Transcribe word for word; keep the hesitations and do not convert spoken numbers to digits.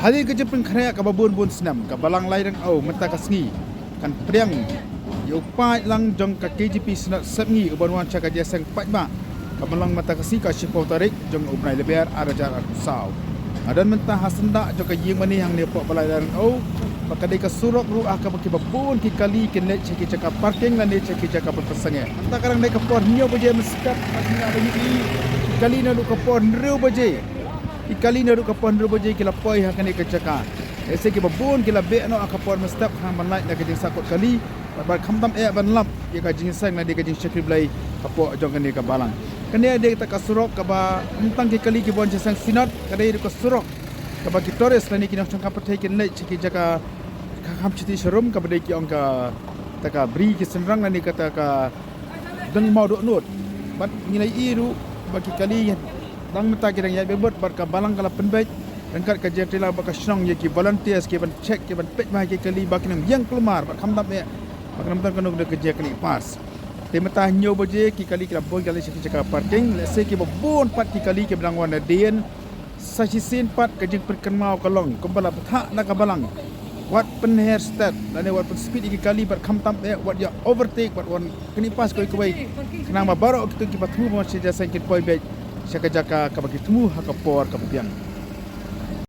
Hadien ka jingpynkhreh kaba bun bun snem, ka Balang Lairyngew mynta ka sngi kan pdiang ïa u paidlang jong ka K J P Synod Sepngi uban wan sha ka jingïaseng paidbah kaba long mynta ka sngi ka shiphew tarik jong u bnai Lber ar hajar arphew saw. Nga don mynta ha syndah jong ka ïing mane hangne hapoh Balang Lairyngew, ba ka dei ka surok ruh ha kaba kiba bun ki kali kin leit sha ki jaka parking lane sha ki jaka ban pynsangeh. Mynta ka dang dei ka por hynñiew baje mynstep, ba ki kali naduh ka por hynriew baje. Ki kali naduh ka por hynriew baje ki la poi ha kane ka jaka. Lehse kiba bun ki la beh noh ha ka por mynstep khnang ban lait na ka jingsahkut kali bad, bad khamtam eh ban lap ïa ka jingïaseng lane ka jingshakri Blei hapoh jong kane ka balang. Kane dei kata ka surok kaba ym tang ki kali kiba wan jingïaseng Synod, ka dei ruh ka surok kaba ki tourist lane ki nongshong kham pyrthei kin leit sha ki jaka ka kham shithi sharum, kaba dei ki ong kata ka Bri ki Synrang lane kata ka Dong Mawdohnud. Bad ngi la ïohi ruh ba ki kali dang mynta ki dang ïaid beit bad ka balang ka la pynbeit ryngkat ka jingïatreilang bad ka shnong ïa ki volunteers ki ban check, ki ban peit ba ki kali ba kin ym ïeng kulmar bad khamtam eh ba kin ym don kano kano ka jingïaknieh pass. Te mynta hynñiew baje ki kali ki la bun ki la leit sha ki jaka parking, lehse kiba bun pat ki kali kiba dang wan nadien. Sa shisien pat ka jingpynkynmaw ka long kumba la bthah na ka balang, wat pynher stet lane wat pynspeed ïa ki kali bad khamtam eh wat ïa overtake bad wan knieh pass kawei kawei, khnang ba baroh kito kiba thmu ban wan sha jingïaseng kin poi beit sha ka jaka kaba ki thmu ha ka por kaba biang.